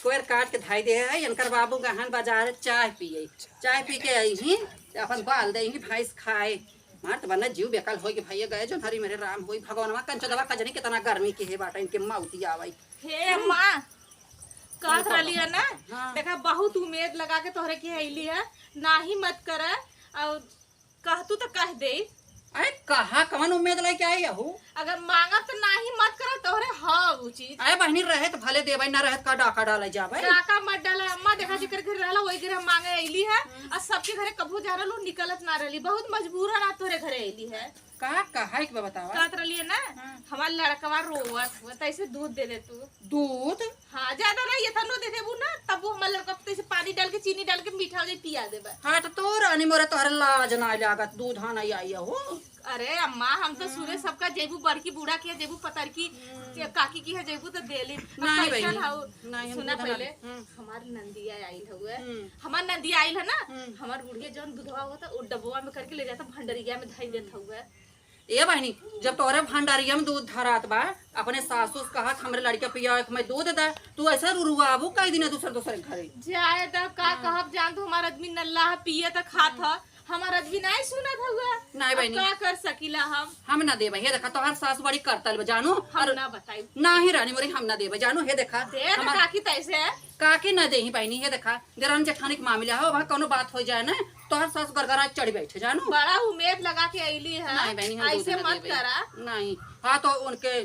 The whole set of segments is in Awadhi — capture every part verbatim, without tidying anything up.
कोयर काट के धाई दे है, इनकर बाबू गहन बाजार चाय पिए, चाय पी के आई ही, अपन बाल दे ही भैंस खाए। मार तो बना जीव बेकल होई कि भैया गए जो हरी मेरे राम होई भगवानवा कंचो दवा कजनी कितना गर्मी के है बाटा इनके मौती आवई। हे अम्मा, कहत रहली है ना, हाँ। देखा बहुत उम्मीद लगा के तोहरे के अइली है, नाही मत कर। और कहतू तो कह दे। अरे कहा कवन उम्मीद लेके आई हूँ? अगर मांगब तो नाही मत कर, तोहरे ह उ चीज। अरे बहनी रहे तो भले देबै, ना रहे तो का डाका डाले जाबै। डाका मत डाला अम्मा, देखा जेकर घर रहला वही घर हम मांगे अइली है। हम्म। और सबके घरे कभू जा रहलो निकलत ना रहली, बहुत मजबूरन आ तोहरे घरे अइली है। का कहा एक बार बतावा। कहत रहली है ना, हाँ। हमार लड़कवा रोवत हुआ, तैसे दूध दे दे तू। दूध? हाँ, ज्यादा ना, ये तनो दे देबू ना, तब वो हमार लड़का तैसे पानी डाल के, चीनी डाल के मीठा हो जाए, पिया देबा। हाँ, तो तू रानी मोरे तोहरे लाज ना लागत, दूध हाँ नहीं आई हो। अरे अम्मा, हम तो सुने सबका जेबू बड़की बूढ़ा के जेबू पतरकी जे काकी की है जेबू तो देली। अब नहीं कैसन बहिनी, हऊ? नहीं, हम सुना दूध ना पहले, हम्म। हमार नंदिया आइल हुए, हम्म। हमार नंदिया आइल है ना, हम्म। हमार बुढ़िया जौन दूधवा होता वो डब्बवा में करके ले जाता भंडरिया में धई देत हुए। ए बहिनी, जब तोहरे भंडारिया में दूध धरात बा, अपने सासू से कहत हमरे लड़का पिया एक मैं दूध दे, तू ऐसे रुरुआबू कई दिन दूसर दूसर घरे। जाए द का हाँ। कहब जान, तू हमार आदमी नल्ला ह, पिए त खात ह, हमार आदमी नहीं सुनत हुआ। नहीं अब बहिनी। का कर सकीला हम? हम ना देबे। हे देखा तोहर सास बड़ी करतल बा जानू। हम और ना बताई। नाही रानी मोरी हम ना देबे जानू। हे देखा दे दे हमार काकी तैसे। काकी ना देही बहिनी। हे देखा देरानी जेठानी के मामला हो, वहाँ कौनो बात हो जाए ना, तोहर सास गरगरा चढ़ बैठे जानू। बड़ा उम्मीद लगा के अइली है। नहीं बहिनी, हम दूध ऐसे ना मत देबे। करा। नहीं, हाँ तो उनके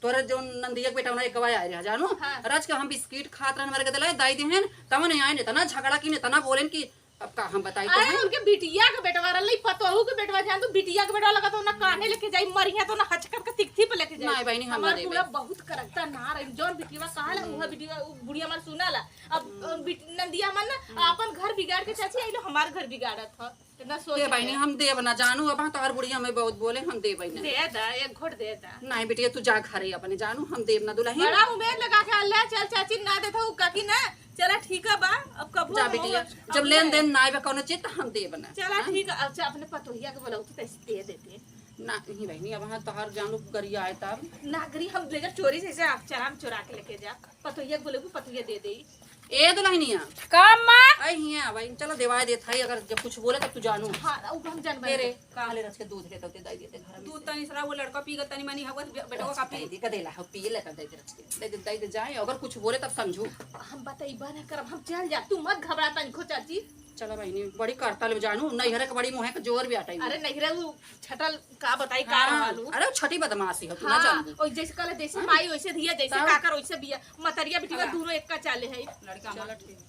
तोरे जो नंदिया के बेटा उन्हें एक गवाह आए रहा जानू। हाँ। राज के हम बिस्किट खात रहन हमारे के दिलाए दाई देहन, तवन आए इतना झगड़ा की इतना बोलेन कि अब का हम बताई अरे तोहे? उनके बिटिया के बेटवा रहल, पतोहू के बेटवा जान तू, बिटिया के बेटवा लगा तो ना कान्हे लेके जाई, मरिया तो ना हचकत के तिकथी पे लेके जाई। नहीं बहिनी, हम ना हमार देबे। पूरा बहुत करकता ना रही, जौन बिटिया कहा ला, उहा बिटिया, उ बुढ़िया हमार सुना ला। अब, अ, बिट-, नंदिया मन ना आपन घर बिगाड़ के चाची आइलो हमार घर बिगाड़त ह। इतना सोच ए बहिनी, ले। हम देब ना जानू, अब तोहर बुढ़िया में बहुत बोले, हम देबे ना। दे दा, एक घोट दे दा। नहीं बिटिया, तू जा घरे अपने जानू, हम देब ना दुल्हन। बड़ा उम्मीद लगा के अल्लाह चल चाची ना देता हूँ काकी ना। चला ठीक है बा, अब कबो जा हम बिटिया, अब जब लेन देन ना आवे कौनो चीज तो हम देब ना। चला हाँ? ठीक है, अच्छा अपने पतोहिया के बोलाऊ तो तैसे दे देते। ना, नहीं बहिनी, अब हाँ तोहर जानू गरिया आए तब। ना गरी हम ले जा चोरी से, से आप चराम चोरा के लेके जा। पतोहिया के बोले, पतोहिया दे दे। ए दुल्हनिया। का अम्मा? आई हियां, भाई, चला देवाय देत हई, अगर जब कुछ बोले तब तू जानू। हाँ, उ हम जानबे मेरे, नहीं। कहाँ ले रच के दूध लेते होते, दाई देते घर में दूध से। तनी सरा वो लड़का पी गल, तनी मनी हवा, बे-, बेटवा का पी। दे दे, गदेला हो, पी लेता, दे दे रच के। दे दे, दे दे, जाए, अगर कुछ बोले तब समझू। हम बतइबा ना करब, हम चल जा, तू मत घबरा तनिको चाची। चला बहिनी, बड़ी करता ले जानू, नैहरे के बड़ी मुँहे के जोर भी आटाई। अरे नैहरे उ छटल का बताई का हाँ, रहल उ। अरे उ छटी बदमाशी हो, तू ना हाँ, जानबू। ओ जैसे कहले जैसे हाँ। माई वैसे धिया, जैसे तब? काकर वैसे बिया, मतरिया बिटिया हाँ। दोनों एक का चाले है। लड़का चला हमार। ठीक।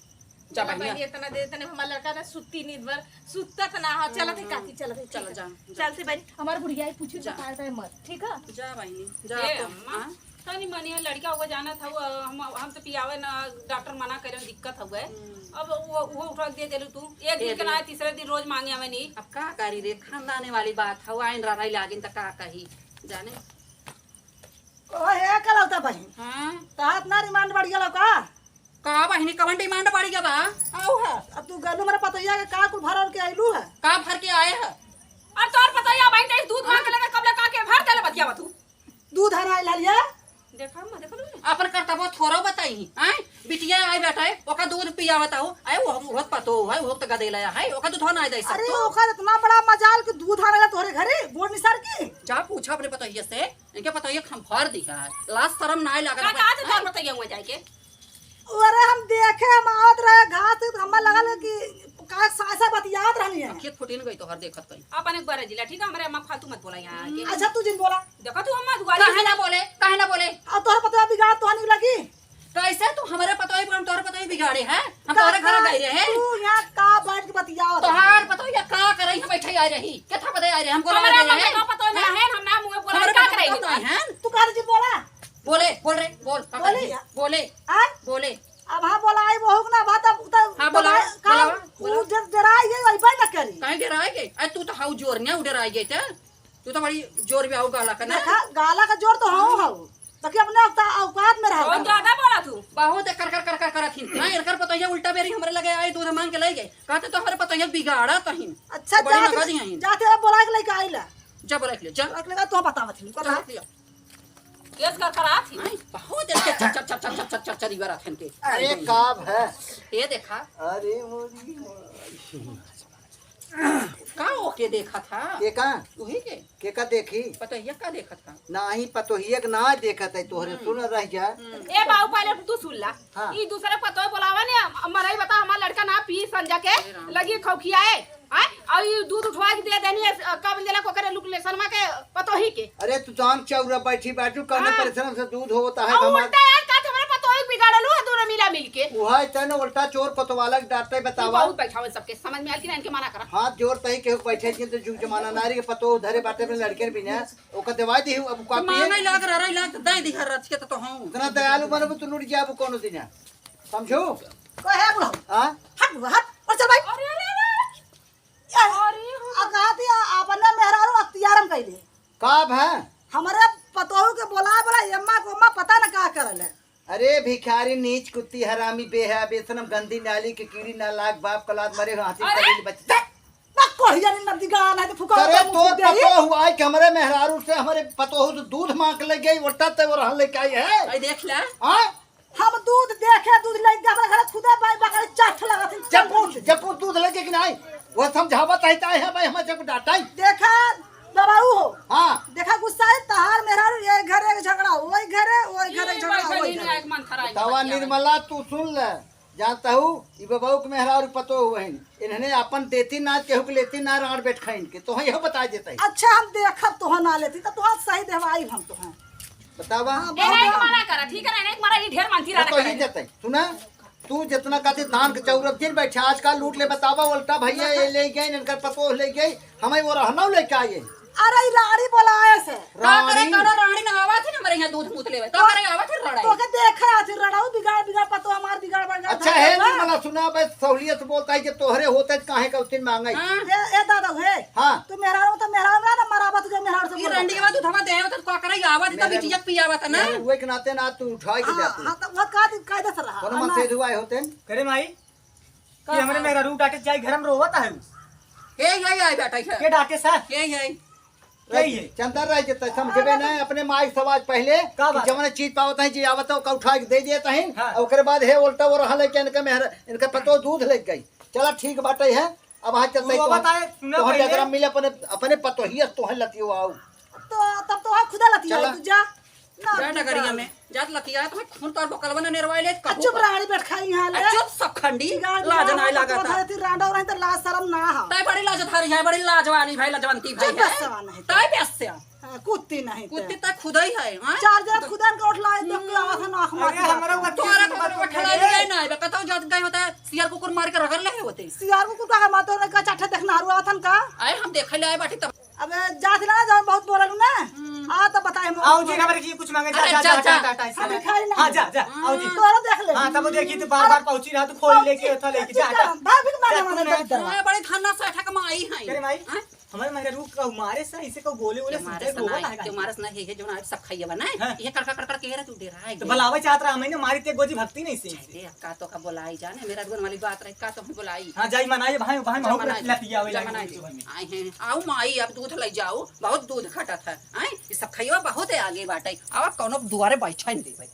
जा चला बहिनिया। बहिनी, इतना दे, इतने हमार लड़का ना सुत्ती नींद भर, सुत्ता त ना हो। चलत है हम्म, काकी, चलत है, चला ठीक है। जा, जा। चलते बहिनी, हमार बुढ़िया ही पूछी जा। बताए टाइम मत, ठीक है? जा बहिनी, जा ए, तो, अम्मा, हाँ? तनी मनी है, लड़का हुआ जाना था, वो हम, हम तो पियावे ना, डॉक्टर मना करे, दिक्कत हुआ है। हम्म। अब वो, वो उठा के दे देलू तू, एक दे दिन के दे। ना, तीसरे दिन रोज मांगे आवे नहीं। अब का करी रे, खानदानी वाली बात है, वो आइन रहा लागिन त का कही, जाने। ओ हे कलौता बहिन, हाँ? तहार ना रिमांड बढ़ गेलौ का? का बहिनी, कवन डिमांड बढ़ गया बा? आऊ है। अब तू गलू मेरे पतोहिया के का कुल भर के आइलू है? का भर के आए है? और तोर पतोहिया बहिन, ते दूध मांग के लेके कब ले का के भर देले बतिया बा तू? दूध हर आइल हलिया? देखा, मैं देखलू। अपन करतबो थोरो बताई, हैं? बिटिया आई बेटा है, ओका दूध पिया बताओ। आए वो, वो पतो है, वो तो गदेला है, ओका दूध ना दे अरे, सकतो। ओकर इतना बड़ा मजाल कि दूध हर आइल तोहरे घरे, गोड़ निसार की? जा पूछा अपने पतोहिया से। इनके पतोहिया के हम भर दी है, लाज शरम नाय लागत का बा। कहा थे तोर पतोहिया हुआ जाए के? अरे हम देखे, हम आवत रहे घास, हमें लगल कि का सासा बतियात रहनी है। अखियत फुटिन गई तोहर देखत कहीं। अपन एक बार जिला, ठीक है, हमारे अम्मा फालतू मत बोला यहाँ आके। अच्छा तू जिन बोला। देखो तू अम्मा दुआरी काहे ना बोले, काहे ना बोले? और तोहर पतोहिया बिगाड़ तोहनी लगी। कैसे तू हमारे पतोहिया बिगाड़, तोहर पतोहिया बिगाड़े है? हम तोहरे घर गए रहे। तू यहाँ का बैठ के बतियावत तोहार पतोहिया का करे, हम बैठे आ रही। क्या था पता आ रहे? हमको हमारे लगा अम्मा रहे। का पतोहिया है, हम ना मुँह बोला, हमारे का पतोहिया करे? पतोहिया है? तू कहा जी बोला? बोले, बोल रे, बोल, का बोले कही? यार। बोले, आय? बोले। अब हाँ बोला, आई बहू के ना बात, अब तो हाँ, बोला, का बोला, बोला। उ जब डराई गई, वही बात ना करी। काहे डराई गई? अरे तू तो हाउ जोर नहीं, उ डराई गई थे। तू तो बड़ी जोर भी आओ गाला का ना। देखा, गाला का जोर तो हाँ हो। ताकि अपने औका-, औकात में रहो। बहुत ज्यादा बोला तू। बहुत कर, कर, कर, कर, कर थी। हाँ, इनकर पतोहिया उल्टा बेरी हमरे लगे आई, दूध मांग के ले गए। कहते तो हमरे पतोहिया बिगाड़ा तहीन। अच्छा, तो बड़ी जाते, नगद ही हैं। जाते अब बोला के लेके आइला। जा बोला के ले, जा। बोला के लेके तो बतावत ही, चल, बता। ले। केस कर कर आत ही। आई, बहुत देर के चर, चर, चर, चर, चर, चर, चर, चर, इबर आत हन के। अरे, का भै? ये देखा। अरे, मोरी, मोरी। का ओके देखा था? के का? उही के? के का देखी? पतोहिया का देखा था? नाही, पतोहिया के ना देखत है, तोहरे हम्म। सुन रह जा। हम्म। ए बाबू, पहले तू सुन ला। हाँ। ई दूसरे पतोह बोलावा ने, मरई बता, हमार लड़का ना पी संजा के, ए राम। लगी खौखियाए। आय? और ई दूध उठवा के दे देनी है, अ, का बोल देला, कोकरे लुक ले सनमा के पतोही के। अरे, तू जान चौरा बैठी बाटू, कौने हाँ। परिश्रम से दूध होता है और हमार? उल्टा यार, का तुम्हारे पतोही बिगाड़लू है दोनों मिला मिल के। उहा है तने उल्टा चोर कोतवाला के डांटते ई बतावा। बहुत बैठावे सबके, समझ में आयल कि ना, इनके मना करा। हाथ जोर तही केहू बैठे जिन तो जुग जमाना नारी के पतोह धरे बाटे में लड़के भी ना, ओका देवाई दी अब तो कापी है। मांगे लाग रहा, लाग तो दे दी हर रच के तो, तो हूँ। इतना दयालु बनबू तू लुट जाबू कोनो दिन, समझू? कहे बुढ़ऊ। हाँ? हट बुढ़ऊ, हट, और चल भाई। अरे, अरे, अरे, अरे। यार, अरे, हाँ। आ कहा थी, आ, अपने मेहरारू अख्तियार हम कैले। का भै? हमरे पतोहू के बोला, बोला, "अम्मा को अम्मा पता न का करल है।" अरे भिखारी, नीच कुत्ती, हरामी, बेहया, बेसनम, गंदी नाली के कीड़ी, नालायक बाप, कलाद मरे हो, हाथी अरे! कबील बच-, बक कोढ़िया ने नदी गाना है तो फुका अरे होता तो मुंह दे। पतोहू आई कि हमरे मेहरारू से, हमरे पतोहू से दूध मांग ले गई, उल्टा ते वो रहल लेके आई है। आई देख ले। हाँ? हम दूध देखे, दूध लेके हमरा घर खुदे भाई बकरी चाट लगा थी। जब पूछ, जब पूछ दूध लेके कि नाही, वो समझावत है, ताई है भाई, हम जब डांटाई। देखा, बाबा ऊ हो। हाँ। देखा, गुस्सा है, तहार मेहरारू एक घर एक झगड़ा, वही घर है, वही घर एक ई झगड़ा, भाई वही बहिन घर। एक मन खराब तवा बतिया निर्मला, तू सुन ले, जानता हूँ, ई बाबू के मेहरारू पतोहू हइन, इन्हने अपन देती ना, केहू के लेती ना, राड़ बैठ खाइन के, तो यह बता देता है। अच्छा, हम देखब, तोह ना लेती, तो तोह सही देवाई हम तोह। बतावा। हाँ, ए, नहीं, बहुत मना करा, ठीक है ना, नहीं, मना, ये ढेर मानती रहा तो करे। ही देते। सुना, तू जितना कहते धान के चौरब जिन बैठे, आजकल लूट ले, बतावा, उल्टा भैया ये ले गए, इनकर पतोह ले गए, हमें वो रहना लेके आए। अरे, ई रानी बोलाए से। का करे, रानी? कौनो रानी ना आवा थी ना, हमारे यहाँ दूध मूत लेवे। का तो करे, आवा थी रड़ाई? तो के देख रहा थी, रड़ाऊ बिगाड़, बिगाड़, पतोह हमार बिगाड़, बिगाड़, अच्छा, बिगाड़, हे बिगाड़। निर्मला, सुना, बस सहूलियत बोलता है, जब तोहरे होते, काहे का उतिन मांगे? हाँ। ए, ए, दादा, हे। हाँ। तू मेहरारू तो मेहरारू ना, ना मराबा तुझे मेहरारू से ये बोल। रंडी के बाद उठावा दे, तो का करे, आवा थी, तब मेहरारू, इज्जत पियावा था ना। मेहरारू हुए के नाते ना, तू उठा के हाँ, जाती। हाँ, तो वो का दिन कायदे से रहा, कोनो हाँ, मन ना। से हुआ होते? करे माई, का ये हमरे है? मेहरारू डांटे जाई, घर में रोवत है। के यही आई बैठा है? के डांटे सा? के यही? के ये? चंदर रह जते, समझबे हाँ। नहीं, अपने माई से आवाज पहले का कि बात? जवन चीज पावत है, जी आवत है, ओका उठा के दे देत है, हाँ। और ओकरे बाद हे उल्टा वो रहा लेके इनका मेहर, इनका पतोह दूध लेके गई। चला ठीक बाटे है, अब वहाँ चलते वो तो बताए, सुना तोहर पहले। डगरा मिले अपने, अपने पतोहिया तोहे लतियो आओ। तो तब तो वहाँ खुदा लतिया चला। तू जा। ना, जा तू डगरिया जा। में, जात लतिया, तो खून तोर बकलवा ने नेरवाई ले, आ, कहूँ चुप का। रहा, अरे बैठ खाई यहाँ ले। आ, चुप सब खंडी, बिगाड़ लाज दिया, नहीं हम लागत तो है। धरती रांडा रहे तो लाज शरम ना हो। तय बड़ी लाज धारी है, बड़ी लाजवानी भाई, लाजवंती भाई चुप है। बस सवा नहीं। तय बेस्या। हाँ, कुत्ती नहीं कुत्ती तय। तय खुदा ही है, हाँ? चार जन खुदा के उठला है, देख के आवा था ना, आँख मार अरे, के हमरा जाता। वो तोरा तो उठला ले ना, बे, कतौ जात गए होता है, सियार कुकुर मार के रगड़ ले होते। सियार कुकुर का हमार तो का चाठा देखना हरुआ था का? अरे, हम देखे ले आए बाटी तब। अब जात ना जाओ, बहुत बोललू ना। हम्म। आ, तो बताए हम। आओ जी, हमारे की कुछ मांगे, जा, अरे, जा, जा, जा, जा। जा, जा, जा, हम भिखारी ना हाँ, हैं। जा, जा, आओ जी। तोरो देख ले। हाँ, तब वो देखी तो बार-बार पहुंची रहा, तो खोल लेके उठा लेके जा, जा। भाभी के मारे जा, मारे तू ना। दर दर। हाँ, बड़े धन्ना से ठक माई हैं। तेरे माई, हाँ? हमारे मारे रूप का मारे से, इसे को बोले, बोले के मारे सुनते से रोवा नहीं, लगा। के मारे से नहीं, ये जो ना सब खाइए बना है। हाँ। ये कड़कड़, कड़कड़ के रहा, तू डेरा है तो ये। भलावे चाहत रहा, हमें ना मारी ते गोजी भक्ति नहीं से। चाहे दे, का तो का बोलाई जाने, मेरा दुआर वाली बात रही, का तो हम बोलाई। हाँ, जाई मनाई, भाई, भाई, जा महू मनाई, लतिया जा आवे मनाई। आए हैं, आओ माई, अब दूध ले जाओ, बहुत दूध खटत है, आए, ये सब खइयो बहुत है आगे बाटे, अब कौनो दुआरे बैठा नहीं दे भाई।